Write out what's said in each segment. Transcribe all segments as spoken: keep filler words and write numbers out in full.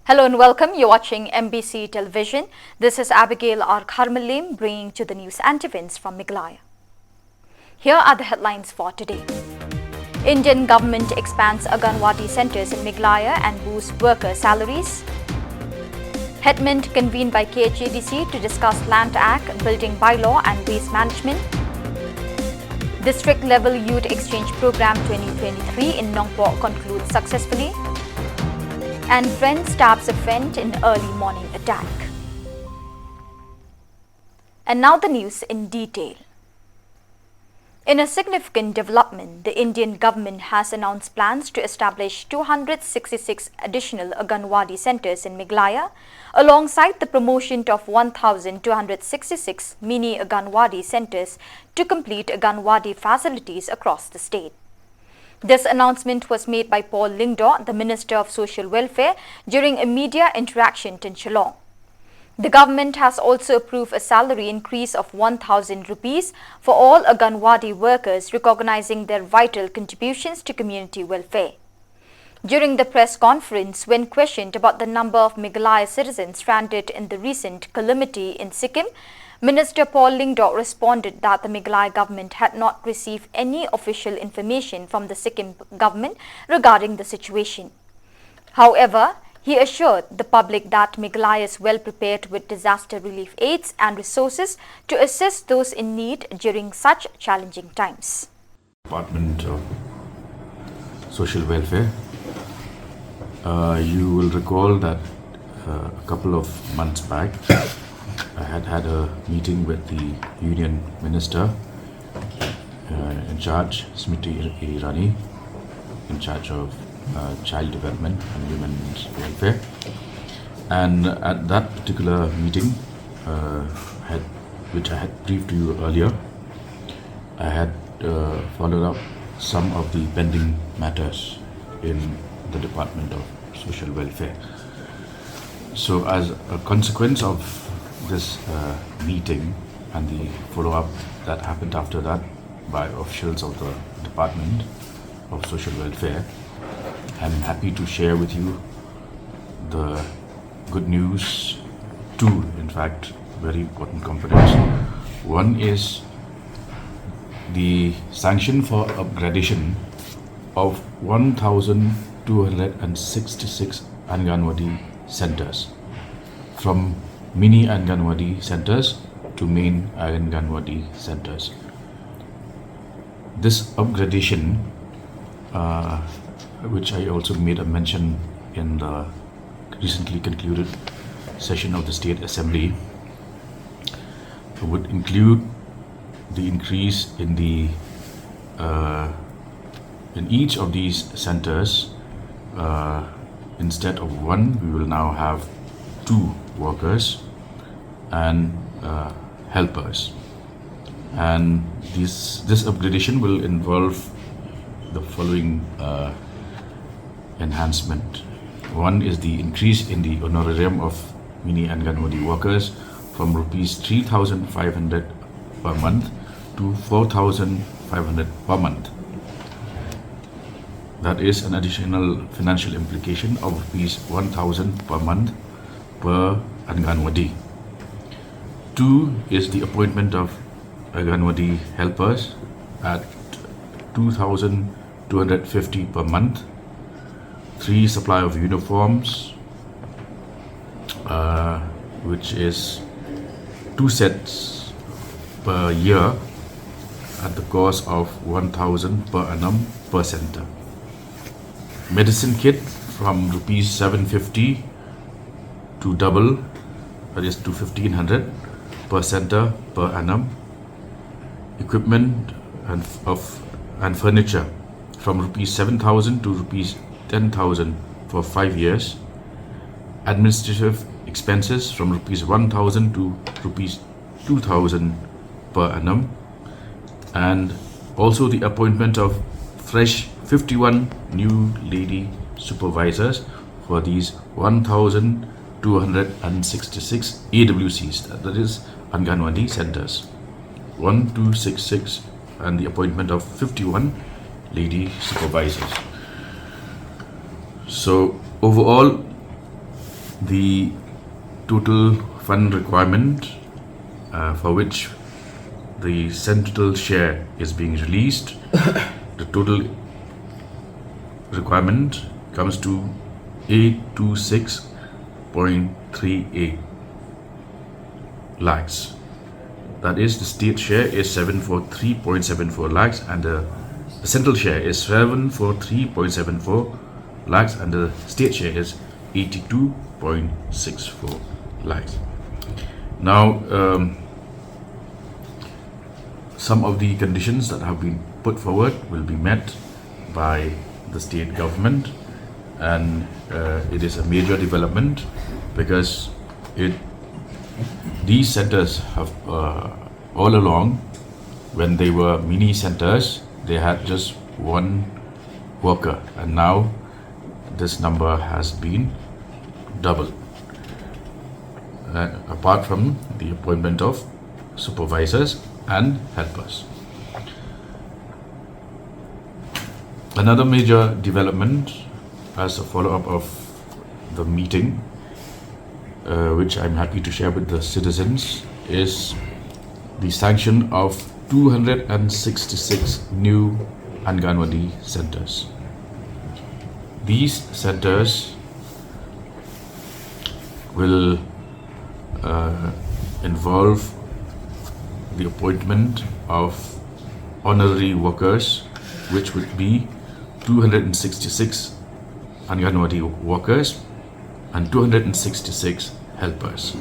Hello and welcome. You're watching M B C Television. This is Abigail R Kharmalim bringing to the news and events from Meghalaya. Here are the headlines for today. Indian government expands Anganwadi centres in Meghalaya and boosts worker salaries. Headman convened by K H A D C to discuss Land Act, Building Bylaw and Waste Management. District Level Youth Exchange Programme twenty twenty-three in Nongpoh concludes successfully. And friend stabs a friend in early morning attack. And now the news in detail. In a significant development, the Indian government has announced plans to establish two hundred sixty-six additional Anganwadi centres in Meghalaya, alongside the promotion of one thousand two hundred sixty-six mini Anganwadi centres to complete Anganwadi facilities across the state. This announcement was made by Paul Lyngdoh, the Minister of Social Welfare, during a media interaction in Shillong. The government has also approved a salary increase of one thousand rupees for all Anganwadi workers, recognizing their vital contributions to community welfare. During the press conference, when questioned about the number of Meghalaya citizens stranded in the recent calamity in Sikkim, Minister Paul Lyngdoh responded that the Meghalaya government had not received any official information from the Sikkim government regarding the situation. However, he assured the public that Meghalaya is well prepared with disaster relief aids and resources to assist those in need during such challenging times. Department of Social Welfare. Uh, you will recall that uh, a couple of months back, I had had a meeting with the Union Minister uh, in charge, Smriti Irani, in charge of uh, child development and women's welfare. And at that particular meeting, uh, had, which I had briefed you earlier, I had uh, followed up some of the pending matters in the Department of Social Welfare. So, as a consequence of this uh, meeting and the follow up that happened after that by officials of the Department of Social Welfare, I'm happy to share with you the good news, two, in fact, very important components. One is the sanction for upgradation of one thousand two hundred sixty-six Anganwadi centers, from mini Anganwadi centers to main Anganwadi centers. This upgradation, uh, which I also made a mention in the recently concluded session of the State Assembly, would include the increase in the uh, in each of these centers. Uh, instead of one, we will now have two workers and uh, helpers. And this this upgradation will involve the following uh, enhancement. One is the increase in the honorarium of mini Anganwadi workers from rupees three thousand five hundred per month to four thousand five hundred per month. That is an additional financial implication of rupees one thousand per month per Anganwadi. Two is the appointment of Anganwadi helpers at two thousand two hundred fifty per month. Three, supply of uniforms, uh, which is two sets per year at the cost of one thousand per annum per center. Medicine kit from rupees seven fifty to double, that is to fifteen hundred per center per annum. Equipment and of and furniture from rupees seven thousand to rupees ten thousand for five years. Administrative expenses from rupees one thousand to rupees two thousand per annum. And also the appointment of fresh fifty-one new lady supervisors for these one thousand two hundred sixty-six A W Cs, that is Anganwadi centers. One two six six, and the appointment of fifty-one lady supervisors. So overall, The total fund requirement uh, for which the central share is being released, the total requirement comes to eight two six point three eight lakhs. That is, the state share is seven four three point seven four lakhs, and the, the central share is seven four three point seven four lakhs, and the state share is eighty-two point six four lakhs. Now, um, some of the conditions that have been put forward will be met by the state government, and uh, it is a major development because it these centers have uh, all along, when they were mini centers, they had just one worker, and now this number has been doubled, uh, apart from the appointment of supervisors and helpers. Another major development as a follow-up of the meeting, uh, which I'm happy to share with the citizens, is the sanction of two hundred sixty-six new Anganwadi centers. These centers will uh, involve the appointment of honorary workers, which would be two hundred sixty-six Anganwadi workers and two hundred sixty-six helpers.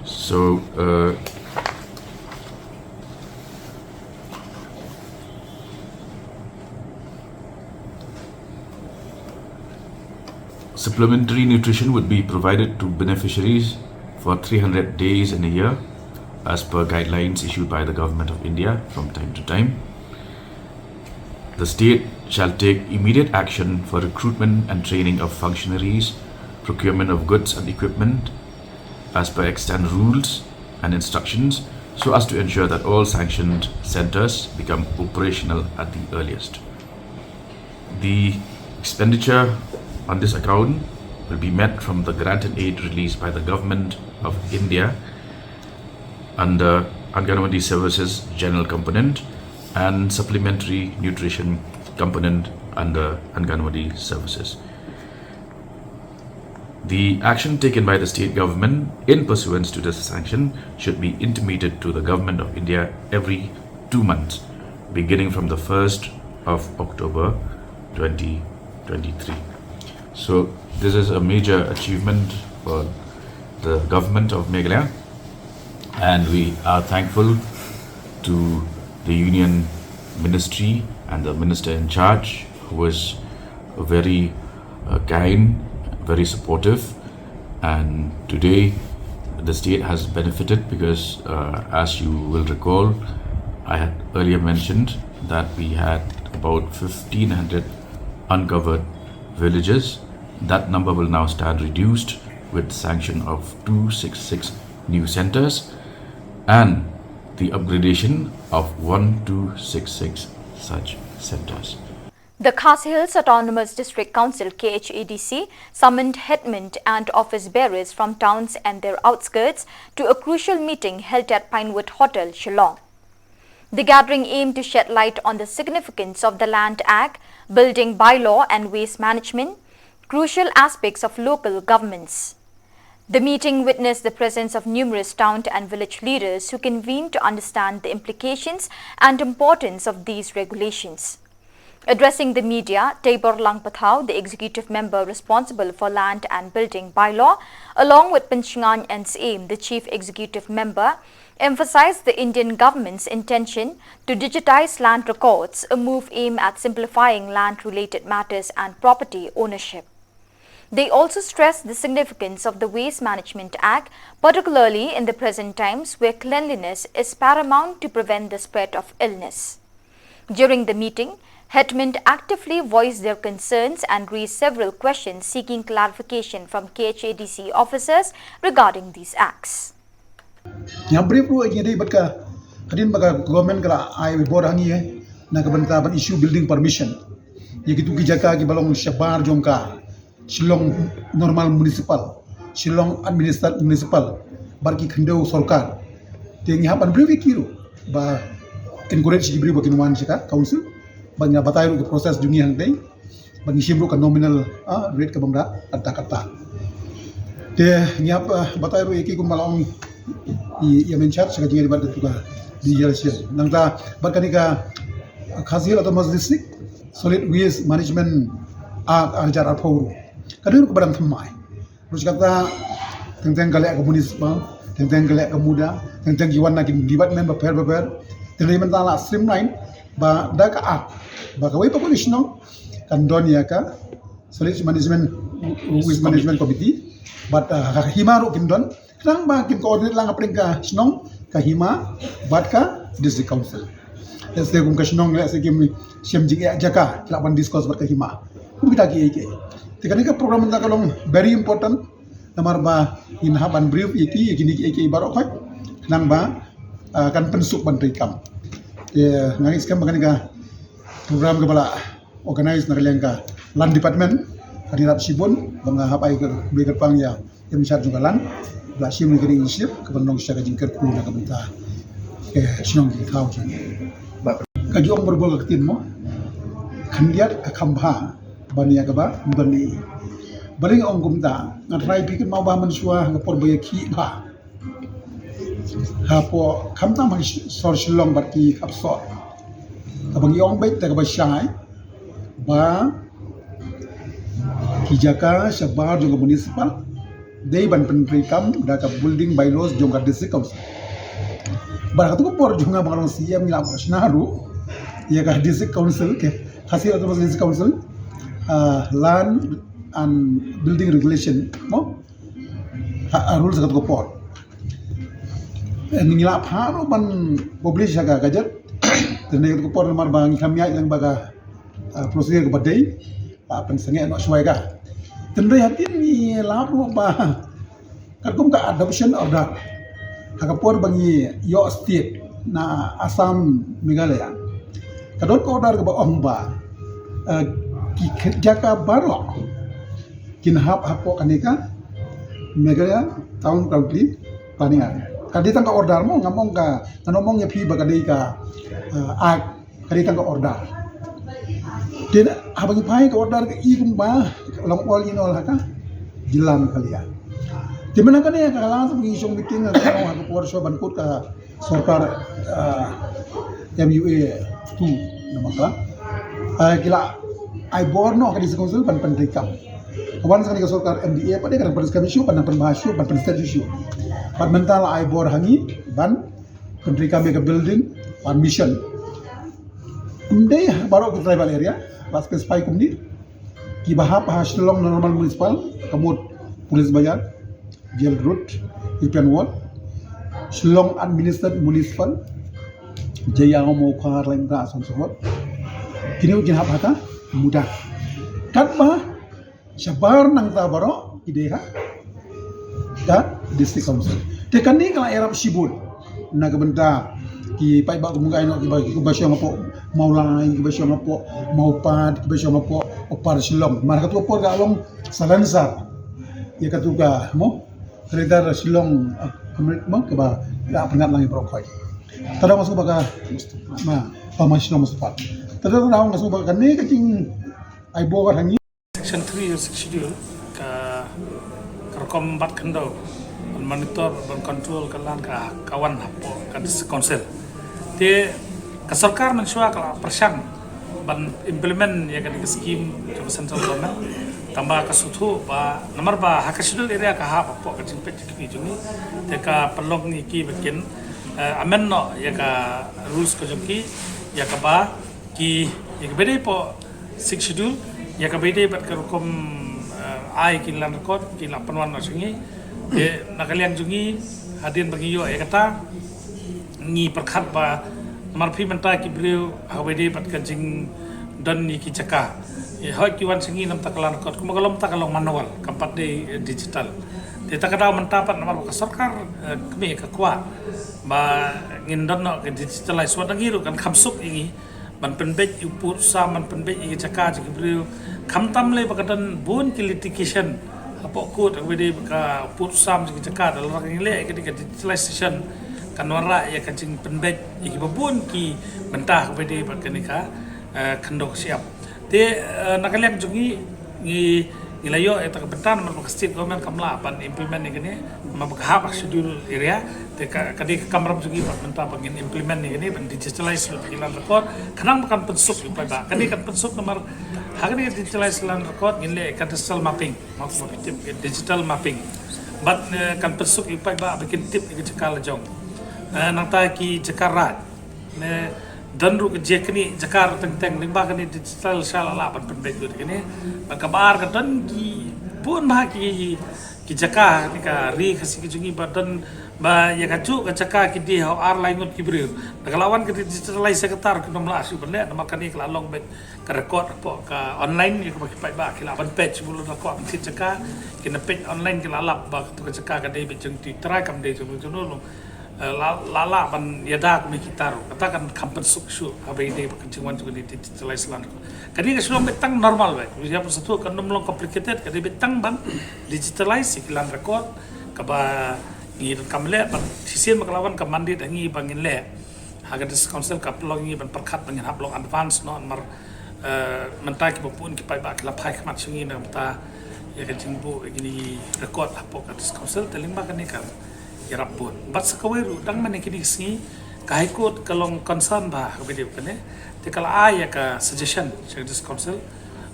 So, uh, supplementary nutrition would be provided to beneficiaries for three hundred days in a year, as per guidelines issued by the Government of India from time to time. The state shall take immediate action for recruitment and training of functionaries, procurement of goods and equipment, as per extant rules and instructions, so as to ensure that all sanctioned centers become operational at the earliest. The expenditure on this account will be met from the grant and aid released by the Government of India under Anganwadi Services General Component and Supplementary Nutrition Component under Anganwadi Services. The action taken by the state government in pursuance to this sanction should be intimated to the Government of India every two months, beginning from the first of October twenty twenty-three. So this is a major achievement for the government of Meghalaya, and we are thankful to the Union Ministry and the Minister in charge, who was very uh, kind, very supportive, and today the state has benefited because, uh, as you will recall, I had earlier mentioned that we had about fifteen hundred uncovered villages. That number will now stand reduced with sanction of two six six new centers and the upgradation of one two six six such centers. The Khasi Hills Autonomous District Council, K H A D C, summoned headmen and office bearers from towns and their outskirts to a crucial meeting held at Pinewood Hotel, Shillong. The gathering aimed to shed light on the significance of the Land Act, Building Bylaw and Waste Management, crucial aspects of local governance. The meeting witnessed the presence of numerous town and village leaders who convened to understand the implications and importance of these regulations. Addressing the media, Teibor Langpathau, the executive member responsible for Land and Building Bylaw, along with Pynshngaiñ N Syiem, the chief executive member, emphasized the Indian government's intention to digitize land records, a move aimed at simplifying land-related matters and property ownership. They also stressed the significance of the Waste Management Act, particularly in the present times where cleanliness is paramount to prevent the spread of illness. During the meeting, headmen actively voiced their concerns and raised several questions seeking clarification from K H A D C officers regarding these acts. Nga brief ruh ïa ngi dei bad ka hadien ba ka government ka la ai bor ha ngi na ka bynta ban issue building permission ïa kitu ki jaka kiba long shabar jong ka Shillong normal municipal, Shillong administered municipal, bad ki khyndew sorkar. Te ngi hap ban briew ïa ki ruh ba encourage ki briew ba kin wan sha ka council, ba ngi batai ruh ki process jong ngi hangtei, ba ngi shim ruh ka nominal, ah, rate kaba ngi da katta katta. Te ngi hap, ah, batai ruh ïa ki kumba la ong i, i Amin Shah sha ka jingïadei bad katu ka D L C. Nangta bad kane ka Khasi Hills Autonomous District Solid Waste Management Act ar hajar arphew ruh, ka dei ruh kaba dang thymmai. Ruh kata teng teng ka leh ka municipal, teng teng ka leh ka MUDA, teng teng ki wan na ki department bapher bapher. Te dei mynta la streamline ba da ka act ba kawei pa kawei shnong kan don ïa ka Solid Management, Waste Management Committee, bad, ah, ka hima ruh kin don. Khnang ba kin coordinate lang hapdeng ka shnong, ka hima bad ka district council. Lehse kum ka shnong, lehse kim shem jingeh jaka, ki lah ban discuss bad ka hima. Kum kita kiei kiei. Te kane ka program mynta ka long very important. Namar ba ngin hap ban brief ïa ki, ïa kine kiei kiei baroh khoit. Khnang ba, ah, kan pynsuk ban treikam. Te nga ngeit skhem ba kane ka program kaba la organize na ka liang ka land department, ka dei rap shibun, ba nga hap ai ka bri ka pang ïa in charge jong ka land, ba la shim ïa ka initiative, kaba long sha ka jingkyrkhu na ka bynta ka shnong ki thaw jong. Ka jong berbol ka ktien mo, khyndiat ka kham bha ban ïa kaba ban ni. Balei nga ong kumta, nga trai phi kynmaw ba mynshuwa ha ka por ba ïa ki bha. Hapoh khamtam ha sor Shillong bad ki khap sor. Kaba ngi ong beit da kaba shai ba ki jaka shabar jong ka municipal dei ban pyntreikam da ka building bylaws jong ka district council. Bad ha katu ka por jong nga ba nga long C M ngi la shna ruh ïa ka district council, ka Khasi Autonomous District Council, ah, land and building regulation mo. Ha, ah, rules ha katu ka por. Eh, ngi la phah ruh ban publish ha ka gazette. Te ngi katu ka por namar ba ngi kham ïaid lang ba ka, ah, procedure kaba dei, ah, pynsangeh noh shuwa ka. Te ngi hadien ngi la ruh ba katkum ka adoption order ha ka por ba ngi ïoh state na Assam, Meghalaya. Ka don ka order kaba ong ba, eh, ki jaka baroh kin hap hapoh kane ka Meghalaya Town Council Planning Act. Ka dei tang ka order mo, ngam ong ka, ngam ong ïa phi ba ka dei ka, eh, act, ka dei tang ka order. Te haba ngi phai ka order ka i kumba long all in all ha ka jylla Meghalaya. Te mynta kane ka la sa ngi shong meeting ha ka por shuwa ban kut ka sorkar, ah, M U A two namar ka, ah, ki la ai bor noh ka district council ban pyntreikam. Wan sa kane ka sorkar M D A pat de ka dang pyntreikam shuh, ban dang pynbha shuh, ban pynstet shuh. Bad mynta la ai bor ha ngi ban pyntreikam ïa ka building permission. Ym dei baroh ki tribal area, la specify kumne. Kiba hap ha Shillong Normal Municipal, ka mut Police Bazar, Jail Road, European Ward, Shillong Administered Municipal, Jaïaw, Mawkhar, Laitumkhrah, so on so forth. Kine kin hap ha ka MUDA. Katba shabar nangta baroh ki dei ha ka District Council. Te kane ka la ïarap shibun na ka bynta ki paidbah kum ngi, noh kiba, kiba shong hapoh Mawlai, kiba shong hapoh Mawpat, kiba shong hapoh Upper Shillong. Mar katu por ka long silencer ïa katu ka mo, Greater Shillong, ah, Community mo, kaba la pyngat lang ïa baroh khoit. Te da nga sngewbha ka, ma, ba ma Shillong Municipal. Te da nga sngewbha kane ka jing ai bor ha ngi. Section three of Sixth Schedule ka, ka rukom bat khyndew ban monitor, ban control ka land ka, ka wan hapoh ka District Council. Te ka sorkar mynshuwa ka la pyrshang ban implement ïa kane ka scheme jong ka central government. Tangba ka sngewthuh ba namar ba ha ka schedule area ka hap hapoh ka jingpeit jingkyrmen jong ngi, te ka pynlong ïa ki ba kin, eh, amend noh ïa ka rules ka jong ki, ïa kaba ki, ïa kaba dei hapoh Sixth Schedule, ïa kaba dei bad ka rukom, eh, ai ki land record, ki la pynwan noh sha ngi. Te na ka liang jong ngi, hadien ba ngi ïoh ïa kata, ngi pyrkhat ba namar phi mynta ki briew ha kaba dei bad ka jingdon ïa ki jaka. Ïa hoi ki wan sha ngi namar ka land record, kumba ka long mynta ka long manual, kam pat dei, eh, digital. Te ta ka daw mynta pat namar ba ka sorkar, eh, kmie ka kwah ba ngin don noh ka digitalize, wat na ngi ruh kan kham suk ïa ngi ban pynbeit ïa u pud u sam, ban pynbeit ïa ki jaka jong ki briew, Khamtam lei ba ka don bun ki litigation hapoh court, kaba dei ba ka pud sam jong ki jaka. Da lada ngi leh ïa ka digitalization, kan wanrah ïa ka jingpynbeit ïa kiba bun ki bynta, kaba dei ba kane ka, eh, khyndew ka shyiap. Te, eh, na ka liang jong ngi, ngi, ngi la ïoh ïa kata ka bynta namar ba ka state government kam lah ban implement ïa kane, namar ba ka hap ha schedule area. Te ka, ka dei ka kamram jong ngi bad mynta ba ngin implement ïa kane, ban digitalize lut ki land record, khnang ba kan pynsuk ïa u paidbah. Kane kan pynsuk namar ha kane ka digitalize land record ngin leh cadastral mapping, ma kumba phi tip, digital mapping. Bad, eh, kan pynsuk ïa u paidbah ba kin tip ïa ka jaka la jong. Eh, nangta ki jaka raid. Ne don ruh ka jingkynmaw jaka ruh teng teng, lyngba kane digital sha la lah ban pynbeit lut kane. Bad kaba ar, ka don ki bun bha ki, ki jaka ha kane ka ri Khasi ka jong ngi ba don ba ïa kajuh ka jaka ki die ha u ar lai ngut ki briew. Da ka la wan ka digitalize sector, kim lah shuh ban leh namar kane ka la long beit ka record hapoh ka online, ïa kaba ki paidbah ki lah ban peit shuh, bad lada kwah ban thied jaka, kin peit online, ki la lap ba katu ka jaka ka dei beit jong utu u trai, kam dei jong uno uno. Eh, la, la lah ban ïada kum kita ruh. Kata kan kham pynsuk shuh haba ïadei bad ka jingwan jong ka digitalize land record. Ka dei ka shu long beit tang normal beit. Ïa phi sngewthuh kan ym long complicated, ka dei beit tang ban digitalize ïa ki land record kaba ngi donkam leh. Bad shisien ba ka la wan ka mandate ha ngi ba ngin leh, ha ka District Council ka pynlong ïa ngi ban pyrkhat ba ngin hap long advance noh namar, eh, mynta kiba bun ki paidbah ki la phai khmat sha ngi na ka bynta ïa ka jingbuh ïa kine ki record hapoh ka District Council. Te lyngba kane ka ïarap bun. Bad sa kawei ruh, dang mynne kine ki sngi ka High Court ka long concern bha ha ka video kane. Te ka la ai ïa ka suggestion sha ka District Council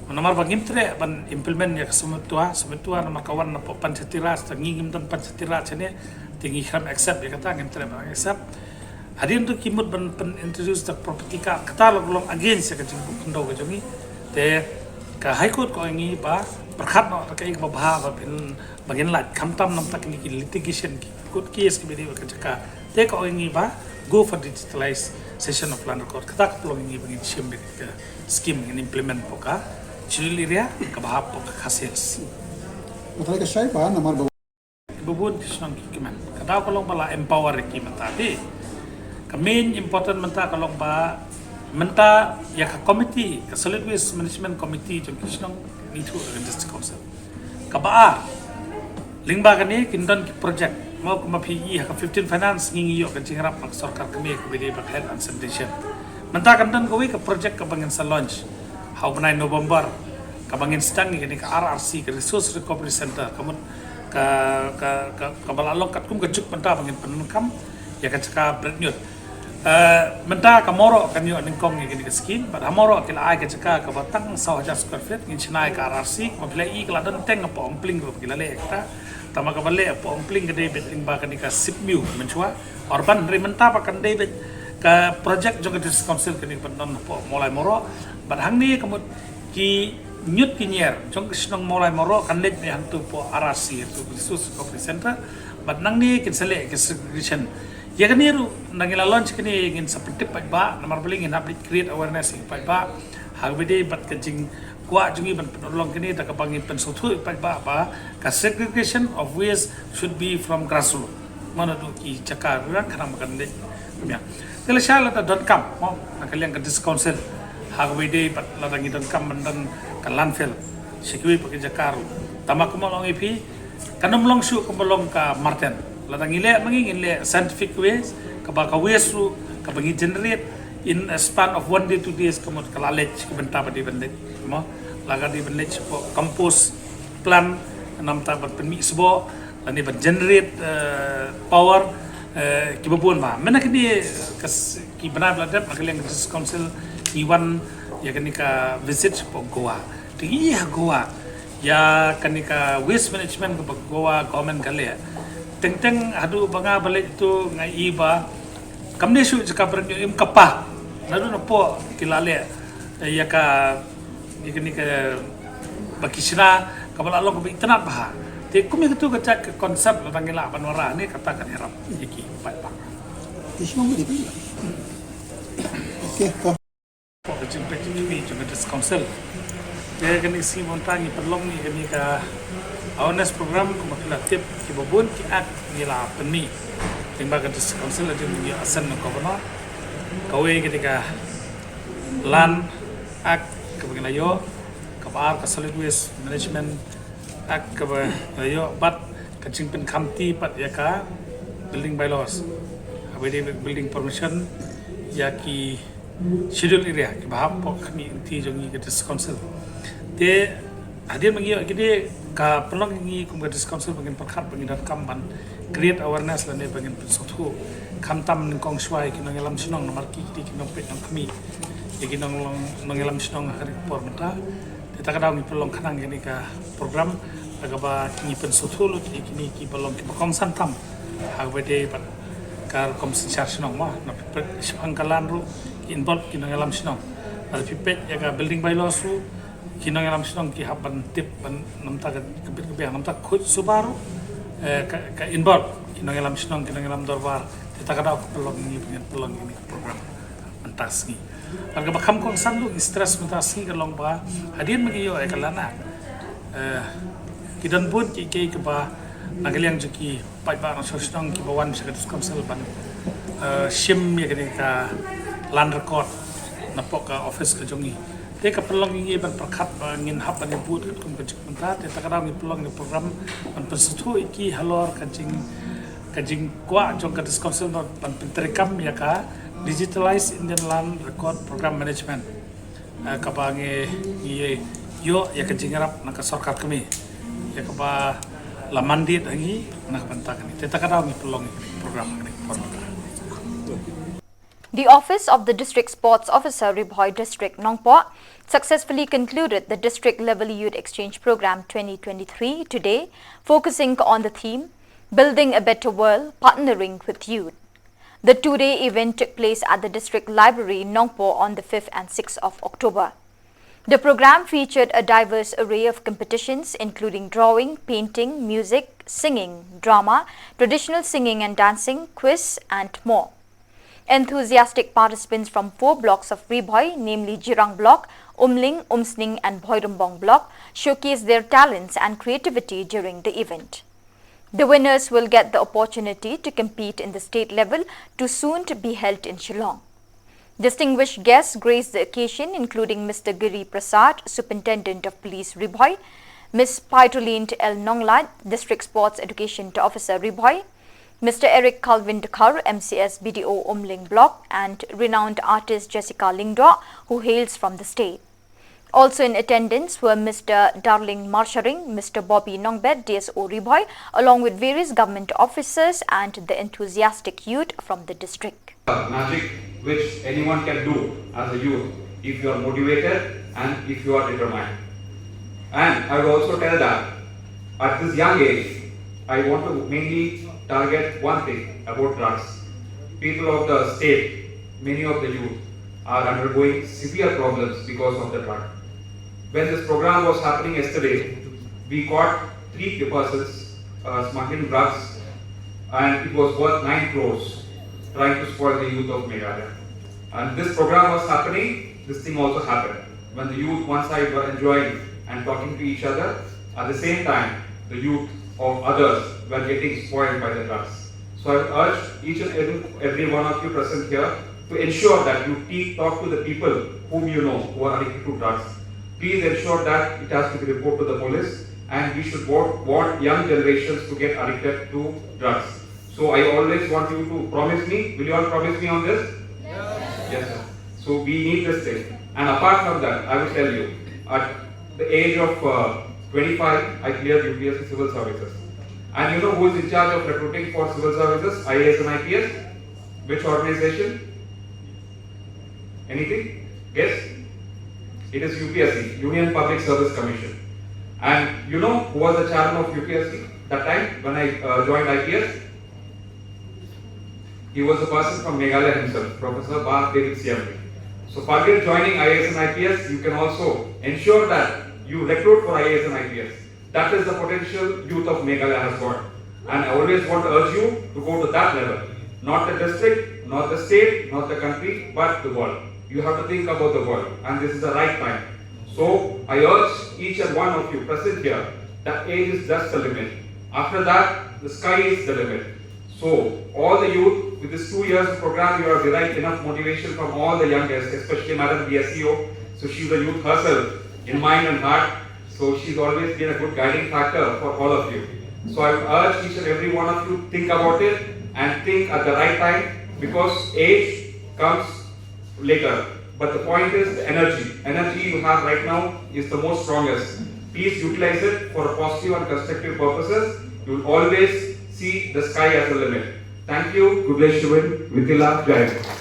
namar ba ngim treh ban implement ïa ka Samyukta, Samyukta namar ka wan napoh Panchayati Raj, te ngi ngim don Panchayati Raj hangne. Te ngi khlem accept ïa kata, ngim treh ban accept. Hadien to ki mut ban pyn introduce da ka property card, kata la long against ïa ka jingbuh khyndew ka jong ngi. Te ka High Court ka ong ïa ngi ba pyrkhat noh da kaei kaba bha ba phin, ba ngin lait, khamtam namar kine ki litigation, ki court case kiba dei bad ka jaka. Te ka ong ïa ngi ba go for digitalization of land record. Kata ka pynlong ïa ngi ba ngin shim beit ka scheme, ngin implement hapoh ka schedule area kaba hap hapoh ka Khasi Hills. Kata ka shai ba namar ba ba bun ki shnong ki kmen. Ka daw ka long ba la empower ïa ki mynta te. Ka main important mynta ka long ba mynta ïa ka committee, ka Solid Waste Management Committee jong ki shnong ngi thuh da ka District Council. Kaba ar, lyngba kane kin don ki project. Mo, kumba phi i ha ka fifteen Finance ngi ngi ïoh ka jingïarap na ka sorkar kmie kaba dei bad ka health and sanitation. Mynta kan don kawei ka project kaba ngin sa launch ha u bnai November, kaba ngin sdang ïa kane ka R R C, ka Resource Recovery Center, ka mut ka, ka, ka, kaba la long katkum ka juk mynta ba ngin pyndonkam ïa ka jaka Bretñiut. Eh, mynta ka Mawroh kan ïoh nyngkong ïa kane ka scheme, bad ha Mawroh ki la ai ka jaka kaba tang saw hajar square feet, ngin shna ïa ka R R C, kaba phi la i ka la don teng hapoh Umpling ruh ba ki la leh ïa kata. Tangba kaba leh hapoh Umpling ka dei beit lyngba kane ka SIPMEW mynshuwa. Urban, hynrei mynta ba kan dei beit ka project jong ka District Council kane kaba don hapoh Mawlai Mawroh. Bad hangne ka mut ki ñiut ki ñier jong ka shnong Mawlai Mawroh kan leit beit hangto hapoh R R C, hangto Resource Recovery Center. Bad nangne kin sa leh ka segregation. Ïa kane ruh, ngi la launch kane, ngin sa pyntip paidbah, namar balei ngin hap leit create awareness ïa paidbah ha kaba dei bad ka jingkwah jong ngi ban pynurlong kane, da kaba ngin pynsngewthuh ïa paidbah ba ka segregation of waste should be from grassroots. Mano duh ki jaka ruh khnang ba kan leit. Te lashai lada donkam, mo, na ka liang ka District Council ha kaba dei bad lada ngi donkam ban don ka landfill sha kiwei pat ki jaka ruh. Tangba kumba long ïa phi, kan ym long shuh kumba long ka Marten. Lada ngi leh ma ngi, ngin leh scientific ways, kaba ka waste ruh kaba ngi generate in a span of one day, two days, ka mut ka la leit sha ki bynta ba dei ban leit, mo. La ka dei ban leit shapoh compost plant, namar ban pynmih sboh, lane ban generate, eh, power, eh, kiba bun bha. Mynta kine, eh, ka s-, ki bnai ba la dep, na ka liang ka District Council ngi wan ïa kane ka visit shapoh Goa. Te ngi ha Goa, ïa kane ka waste management kaba Goa government ka leh, teng teng haduh ba nga ba leit to nga i ba kam dei shuh jaka Bretñiut, im kata, naduh napoh ki la leh ïa ka, ïa kane kaba ki shna kaba la long kaba itynnad bha. Te kum ïa katu ka jait ka concept lada ngi lah ban wanrah ne, kata kan ïarap ïa ki paidbah. Ki shnong ki dei phi. Okay, to. Ka jingpeit jong ngi jong ka District Council. Te kane ka sngi mynta ngi pynlong ïa kane ka awareness program, kumba phi la tip, kiba bun ki act ngi la pynmih lyngba ka District Council, la jong ngi ïa assent na Governor. Kawei ka dei ka Land Act kaba ngi la ïoh, Ba ka Solid Waste Management Act kaba ïoh bad ka jingpynkhamti pat ïa ka building bylaws, haba dei building permission ïa ki schedule area kiba hap hapoh ka khmih lynti jong ngi ka District Council. Te hadien ba ngi ïoh kine, ka pynlong ïa ngi kum ka District Council ba ngin pyrkhat ba ngin donkam ban create awareness lane ba ngin pynsngewthuh, khamtam nyngkong shuwa ïa ki nongïalam shnong, namar ki, ki, ki nongpeit nongkhmih ïa ki nong, nongïalam shnong ha kane ka por mynta. Te ta ka daw ngi pynlong khnang ïa kane ka program, ha kaba ngi pynsngewthuh lut ïa kine kiba long kiba kongsan tam ha kaba dei bad ka rukom synshar shnong, mo. Na phi peit shaphang ka LAN ruh ki involve ki nongïalam shnong. Lada phi peit ïa ka building bylaws ruh, ki nongïalam shnong ki hap ban tip, ban namar ka, ka bit ka biang, namar khuid suba ruh, eh, ka, ka involve ki nongïalam shnong, ki nongïalam dorbar. Te ta ka daw ka pynlong ïa ngi, pynlong ïa ngi program mynta ka sngi. Bad kaba kham kongsan ruh ngi stress mynta ka sngi ka long ba hadien ba ngi ïoh ïa ka LAN Act, eh, ki don bun kiei kiei kiba na ka liang jong ki paidbah nongshong shnong kiba wan sha ka District Council ban, eh, shim ïa kane ka land record napoh ka office ka jong ngi. Te ka pynlong ïa ngi ban pyrkhat ba ngin hap ban ïabud katkum ka juk mynta, te ta ka daw ngi pynlong ïa ka program ban pynsngewthuh ïa ki halor ka jing, ka jingkwah jong ka District Council ban, ban pyntreikam ïa ka Digitalized Indian Land Record Program Management. Eh, kaba ngi, ngi ïoh ïa ka jingïarap na ka sorkar kmie, ïa kaba la mandate ha ngi na ka bynta kane. Te ta ka daw ngi pynlong ïa ka program kane ka por mynta. The office of the District Sports Officer, Ri Bhoi District, Nongpoh, successfully concluded the District Level Youth Exchange Program twenty twenty-three today, focusing on the theme, Building a Better World, Partnering with Youth. The two-day event took place at the District Library, Nongpoh, on the fifth and sixth of October. The program featured a diverse array of competitions, including drawing, painting, music, singing, drama, traditional singing and dancing, quiz, and more. Enthusiastic participants from four blocks of Ri Bhoi, namely Jirang Block, Umling, Umsning, and Bhoirymbong Block, showcased their talents and creativity during the event. The winners will get the opportunity to compete in the state level to soon to be held in Shillong. Distinguished guests graced the occasion, including Mister Giri Prasad, Superintendent of Police, Ri Bhoi, Miss Paitulint L Nonglait, District Sports Education Officer, Ri Bhoi, Mister Eric Calvin Dkhar, M C S B D O, Umling Block, and renowned artist Jessica Lyngdoh, who hails from the state. Also in attendance were Mister Darling Marsharing, Mister Bobby Nongbet, D S O, Ri Bhoi, along with various government officers and the enthusiastic youth from the district. Magic which anyone can do as a youth if you are motivated and if you are determined. And I would also tell that at this young age, I want to mainly target one thing about drugs. People of the state, many of the youth, are undergoing severe problems because of the drug. When this program was happening yesterday, we caught three persons uh, smuggling drugs, and it was worth nine crores, trying to spoil the youth of Meghalaya. And this program was happening, this thing also happened. When the youth one side were enjoying and talking to each other, at the same time, the youth of others were getting spoiled by the drugs. So I would urge each and every, every one of you present here to ensure that you te- talk to the people whom you know who are addicted to drugs. Please ensure that it has to be reported to the police, and we should wa- want young generations to get addicted to drugs. So I always want you to promise me. Will you all promise me on this? Yes, sir. So we need this thing. And apart from that, I will tell you, at the age of uh, twenty-five, I cleared U P S C civil services. And you know who is in charge of recruiting for civil services, I A S and I P S? Which organization? Anything? Guess? It is U P S C, Union Public Service Commission. And you know who was the chairman of U P S C that time when I uh, joined I P S? He was a person from Meghalaya himself, Professor Bah David Siampi. So, by joining I A S and I P S, you can also ensure that you recruit for I A S and I P S. That is the potential youth of Meghalaya has got. And I always want to urge you to go to that level. Not the district, not the state, not the country, but the world. You have to think about the world. And this is the right time. So, I urge each and one of you present here that age is just the limit. After that, the sky is the limit. So, all the youth, with this two years program, you have derived enough motivation from all the young guests, especially Madam D S E O. So, she's a youth herself. in mind and heart. So she's always been a good guiding factor for all of you. So I would urge each and every one of you, think about it and think at the right time, because age comes later. But the point is the energy. Energy you have right now is the most strongest. Please utilize it for positive and constructive purposes. You'll always see the sky as a limit. Thank you. Good bless you. Mithila Jai.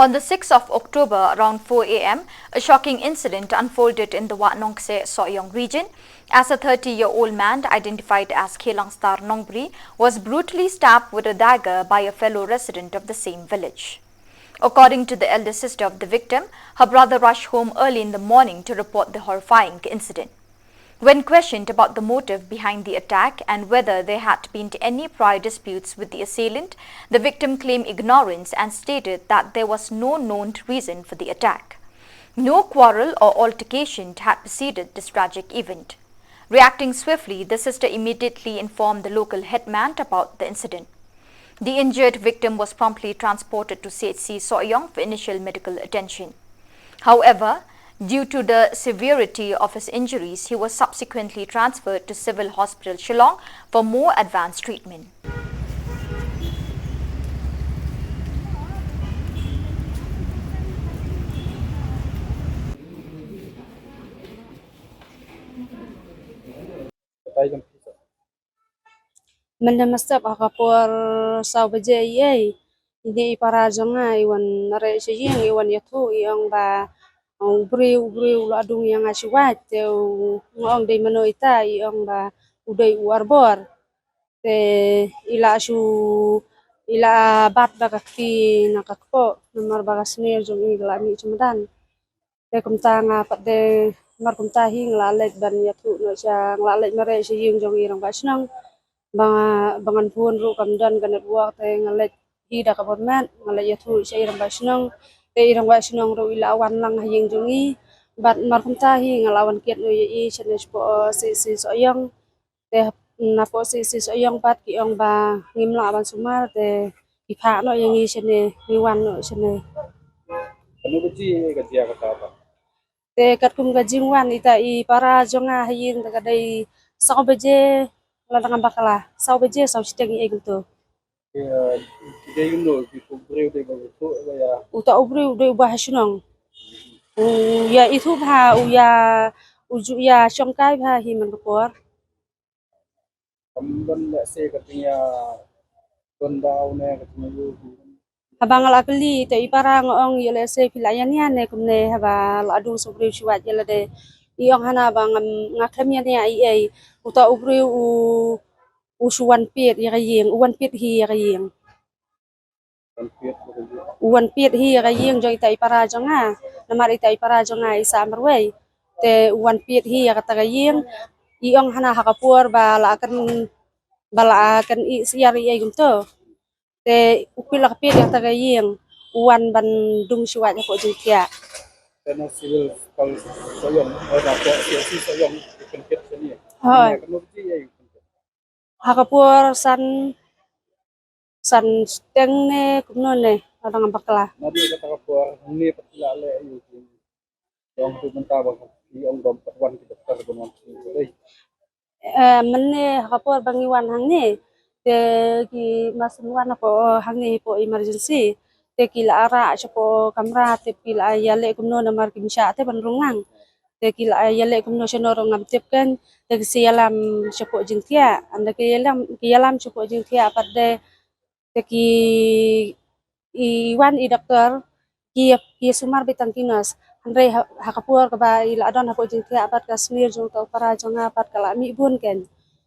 On the sixth of October, around four a m, a shocking incident unfolded in the Wah Nongkseh Sohiong region, as a thirty-year-old man identified as Khelangstar Nongbri was brutally stabbed with a dagger by a fellow resident of the same village. According to the elder sister of the victim, her brother rushed home early in the morning to report the horrifying incident. When questioned about the motive behind the attack and whether there had been any prior disputes with the assailant, the victim claimed ignorance and stated that there was no known reason for the attack. No quarrel or altercation had preceded this tragic event. Reacting swiftly, the sister immediately informed the local headman about the incident. The injured victim was promptly transported to C H C Sohiong for initial medical attention. However, due to the severity of his injuries, he was subsequently transferred to Civil Hospital Shillong for more advanced treatment. Mynta mynstep ha ka por saw baje eiei, ine i para jong nga i wan mareh sha ïing, i wan ïathuh, i ong ba u briew, u briew u la dung ïa nga sha wait, te u, nga ong dei mano ita, i ong ba u dei u Arbor. Te i la shu, i la bat da ka kti na ka kpoh, namar ba ka snier jong i ka la mih sha madan. Te kumta nga pat de, mar kumta hi nga la leit ban ïathuh noh sha, nga la leit mareh sha ïing jong i rangbah shnong. Ba, ba ngan phone ruh kam don ka network, te nga leit hi da ka bor met, nga leit ïathuh sha i rangbah shnong. Te i rangbah shnong ruh i la wan lang ha ïing jong i. Bad mar kumta hi nga la wan kit noh ïa i shane shapoh C C Sohiong. Te na poh C C Sohiong pat ki ong ba ngim lah ban sumar, te ki phah noh ïa ngi shane, ngi wan noh shane. Kano ka jia ka jia kata ba? Te katkum ka jingwan ita i para jong nga ha ïing te ka dei saw baje, lada ngam bakla, saw baje saw shiteng eiei kumto. Ki, eh, ki dei kumno, ki briew dei ba ithuh ba ïa? Uta u briew u dei uba ha shnong. U ïa ithuh bha, u ïa, u ju ïa shongkai bha hi man ka por. Kam don lehse ka jingïa don daw ne ka jingïa. Haba nga la kylli te i para nga ong ïa lehse phi la ïania ne kumne haba la dung sa u briew shuwa ïa lade. I ong hana ba ngam, nga khlem ïania eiei. Uta u briew u, u shu wan piet ïa ka ïing, u wan piet hi ïa ka ïing. U wan piet hi ïa ka ïing jong ita i para jong nga. Namar ita i para jong nga i sah marwei. Te u wan piet hi ïa kata ka ïing. I ong hana ha ka por ba la kan, ba la kan i siar i ei kumto. Te u pil la ka piet ïa kata ka ïing. U wan ban dung shuwa ïa ko jingtiah. Kano civil kal Sohiong, eh, na ko C C Sohiong, kan kit sini. Hoi. Kano kit ei. Ha ka por san, san shiteng ne kumno ne, lada ngam bakla. Naduh kata ka por hangne pat ki la leh ïa u jing. Ong tu mynta ba ki ong ba pat wan ki doktor ba wan ki dei. Eh, mynne ha ka por ba ngi wan hangne, te ki mas wan hapoh hangne hapoh emergency, te ki la rah shapoh kamra, te ki la ïaleh kumno namar kim shah te ban rung lang. Te ki la ïaleh kumno shano ruh ngam tip kan, te ki sa ïalam shapoh jingthiah, ynda ki ïalam, ki ïalam shapoh jingthiah pat de, te ki, i wan i doktor, ki, ki sumar beit tang ki nurse. Hynrei ha, ha ka por kaba i la don hapoh jingthiah pat ka snier jong uta u para jong nga pat ka la mih bun kan.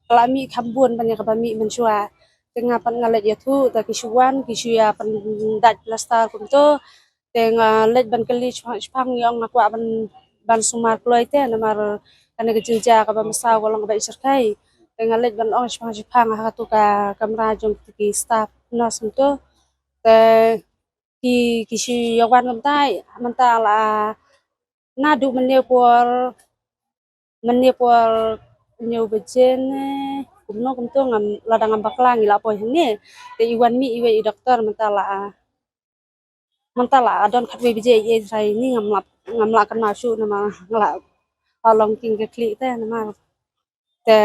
Ka la mih kham bun ban ïa kaba mih mynshuwa. Te nga pat nga leit ïathuh, te ki shu wan, ki shu ïa pyndait plaster kumto. Te nga leit ban kylli shipang shipang, i ong nga kwah ban, ban sumar kloi te namar kane ka jingjia kaba mynsaw ka long kaba i shyrkhei. Te nga leit ban ong shipang shipang ha katu ka kamra jong ki staff nurse mynto. Te ki, ki shu ïa wan kumta, mynta la naduh mynne por, mynne por hynñiew baje ne kumno kumto ngam, lada ngam bakla ngi la poi hangne. Te i wan mih iwei i doktor mynta la, mynta la don khatwei baje ïa trai ni ngam lah, ngam lah kynmaw shuh namar nga la, la long king ka khlieh te namar. Te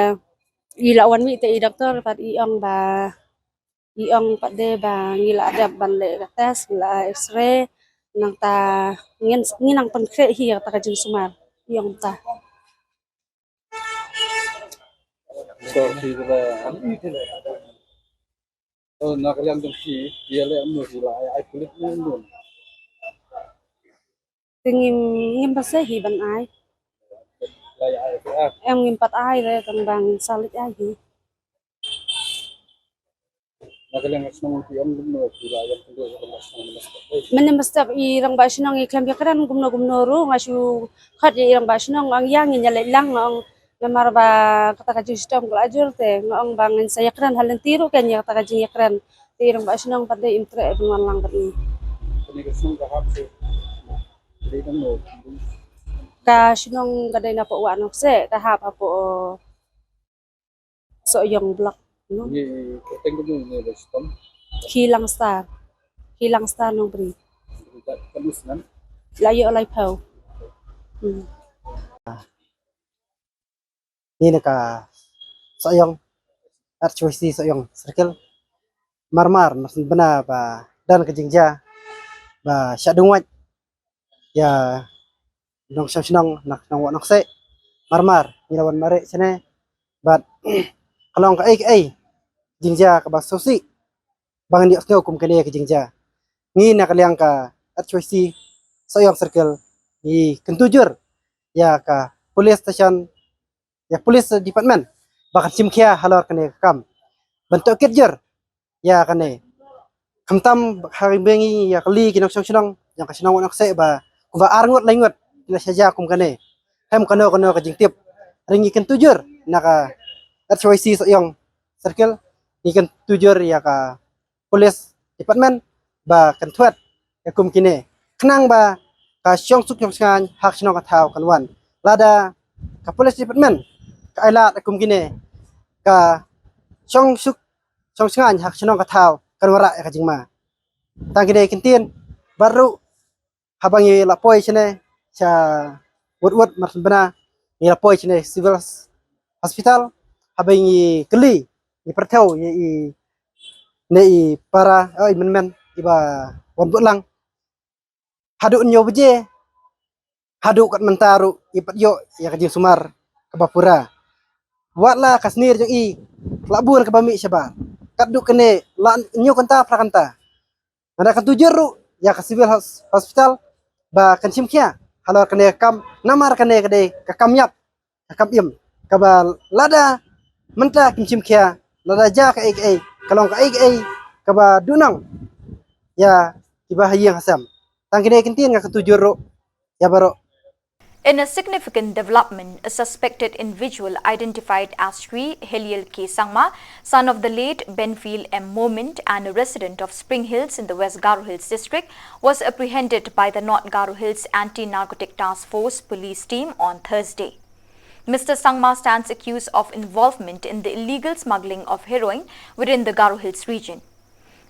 i la wan mih te i doktor pat i ong ba, i ong pat de ba ngi la dep ban leh ka test, ngi la x-ray, nangta ngin, ngi nang pynkhreh hi kata ka jingsumar, i ong ta. So, ki la, oh, na ka liang jong ki, ki la, ïa leh kumno, ki la ai, ai pulit kumno. Te ngim, ngim pat sngewsih hi ban ai. Em, ngim pat ai re, tang ba ngin sa leit ai hi. Na ka liang ka shnong phi ong kumno, phi la ïa kynduh ïa ka rangbah shnong mynne step? Mynne mynne step i rangbah shnong i khlem ïakren kumno kumno ruh, nga shu khot ïa i rangbah shnong, ong ïa ngin ïa leit lang, ong namar ba kata ka jingshitom ka la jur te, nga ong ba ngin sa ïakren ha lynti ruh kein ïa kata ka jingïakren. Te i rangbah shnong pat de im treh ban wan lang bad ngi. Kane ka shnong ka hap sha dei dang no? Ka shnong ka dei na poh Wah Nongseh, ka hap hapoh Sohiong block. Ngi kyrteng kumno ngi ba shitom? Khilang Star. Khilang Star Nongbri. Ka lus nan? La ïoh laiphew. Hmm. Ngi na ka Sohiong, R H Y C Sohiong Circle. Marmar, mar syn bna ba don ka jingjia ba shah dungwait ïa nongshong shnong na ka shnong Wah Nongseh. Marmar ngi la wan mareh shane bad ka long kaei kaei jingjia kaba sngewsih ba ngin ïohsngew kum kane ka jingjia. Ngi na ka liang ka R H Y C Sohiong Circle ngi kyntu jur ïa ka police station, ïa police department ba kan shim khia halor kane ka kam. Ban tohkit jur ïa kane. Khamtam ha ri bneng ïa ka li ki nongshong shnong ïa ka shnong Wah Nongseh ba kumba ar ngut lai ngut ki la shah jia kum kane. Hem kano kano ka jingtip. Ri ngi kyntu jur na ka R H Y C Sohiong Circle ngi kyntu jur ïa ka police department ba kan thwet ïa kum kine khnang ba ka shong suk shong sngaiñ ha ka shnong ka thaw kan wan. Lada ka police department ka ai lad ïa kum kine ka shong suk shong sngaiñ ha ka shnong ka thaw kan wanrah ïa ka jingma. Tang kine ki ktien bad ruh haba ngi la poi shane sha wut wut mar syn bna ngi la poi shane Civil Hospital, haba ngi kylli ngi pyrthew ïa i ne i para, oh, i mynmen iba wan buh lang. Haduh hynñiew baje haduh kat mynta ruh i pat ïoh ïa ka jingsumar kaba pura. Wat la ka snier jong i la bun kaba mih shabar. Katduh kane la hynñiew kynta phra kynta. Nga da kyntu jur ruh ïa ka Civil Hos-, Hospital ba kan shim khia halor kane ka kam, namar kane ka dei ka kam ïap ka kam im kaba lada mynta kim shim khia, lada jia kaei kaei ka long kaei kaei kaba duhnong ïa kiba ha ïing ha sem. Tang kine ki ktien nga kyntu jur ruh ïa baroh. In a significant development, a suspected individual identified as Shri Heliel K Sangma, son of the late Benfield M Momin and a resident of Spring Hills in the West Garo Hills district, was apprehended by the North Garo Hills Anti-Narcotic Task Force police team on Thursday. Mister Sangma stands accused of involvement in the illegal smuggling of heroin within the Garo Hills region.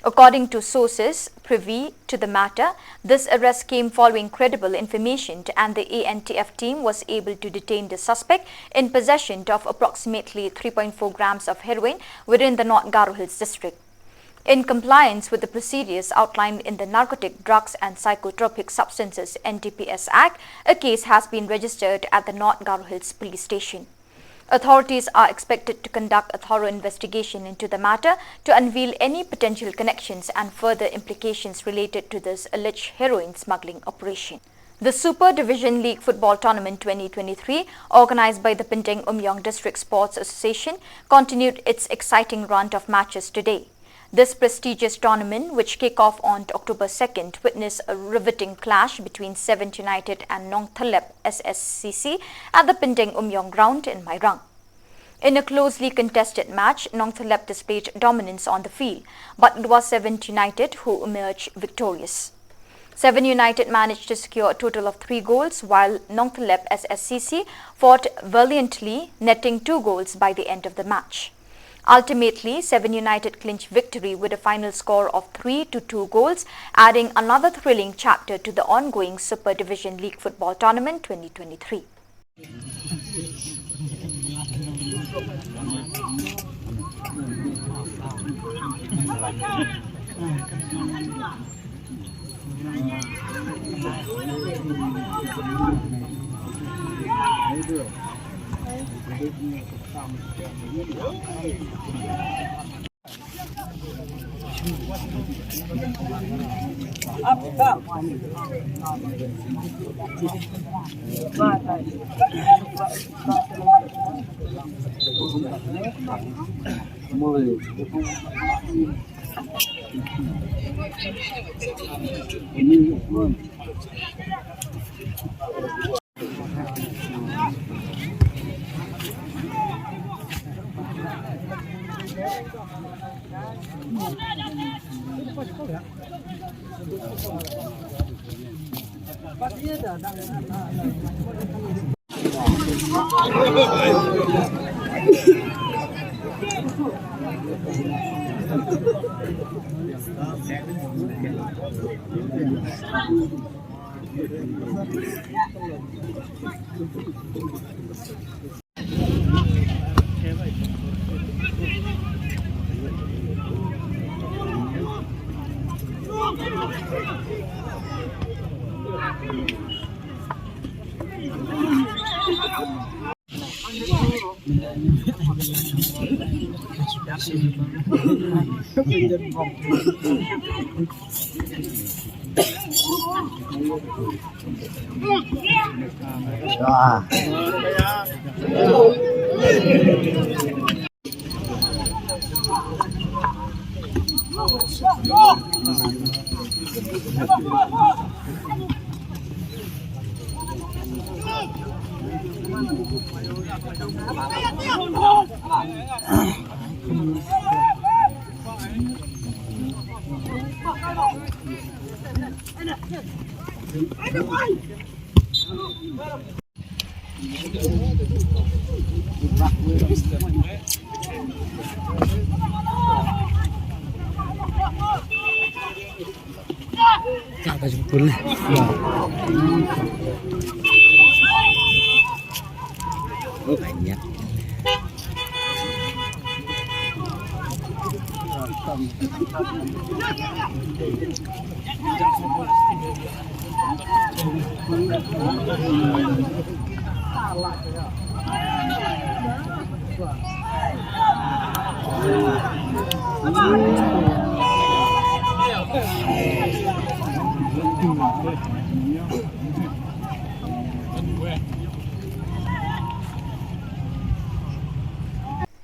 According to sources privy to the matter, this arrest came following credible information, and the A N T F team was able to detain the suspect in possession of approximately three point four grams of heroin within the North Garo Hills district. In compliance with the procedures outlined in the Narcotic Drugs and Psychotropic Substances, N D P S Act, a case has been registered at the North Garo Hills Police Station. Authorities are expected to conduct a thorough investigation into the matter to unveil any potential connections and further implications related to this alleged heroin smuggling operation. The Super Division League Football Tournament twenty twenty-three, organized by the Pindeng Umyong District Sports Association, continued its exciting round of matches today. This prestigious tournament, which kick off on October second, witnessed a riveting clash between Seventh United and Nongthyllep S S C C at the Pindeng Umyong ground in Mairang. In a closely contested match, Nongthyllep displayed dominance on the field, but it was Seventh United who emerged victorious. Seventh United managed to secure a total of three goals, while Nongthyllep S S C C fought valiantly, netting two goals by the end of the match. Ultimately, Seventh United clinched victory with a final score of three to two goals, adding another thrilling chapter to the ongoing Super Division League Football Tournament twenty twenty-three. Ka ka jempol ni. Banyak.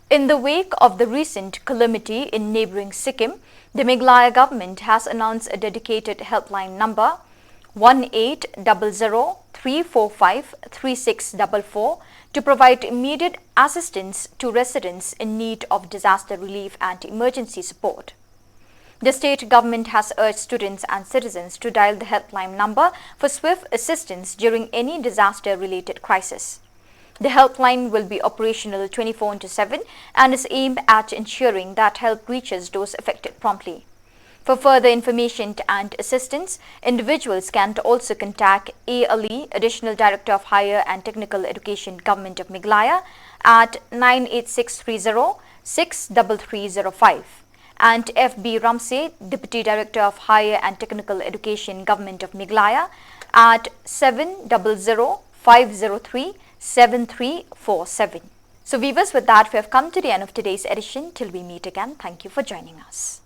In the wake of the recent calamity in neighbouring Sikkim, the Meghalaya government has announced a dedicated helpline number, one eight double zero three four five three six double four, to provide immediate assistance to residents in need of disaster relief and emergency support. The state government has urged students and citizens to dial the helpline number for swift assistance during any disaster-related crisis. The helpline will be operational twenty-four into seven and is aimed at ensuring that help reaches those affected promptly. For further information and assistance, individuals can also contact A Ali, Additional Director of Higher and Technical Education, Government of Meghalaya, at nine eight six three zero six three three zero five, and F B Ramse, Deputy Director of Higher and Technical Education, Government of Meghalaya, at seven double zero five zero three seven three four seven. So viewers, with that, we have come to the end of today's edition. Till we meet again, thank you for joining us.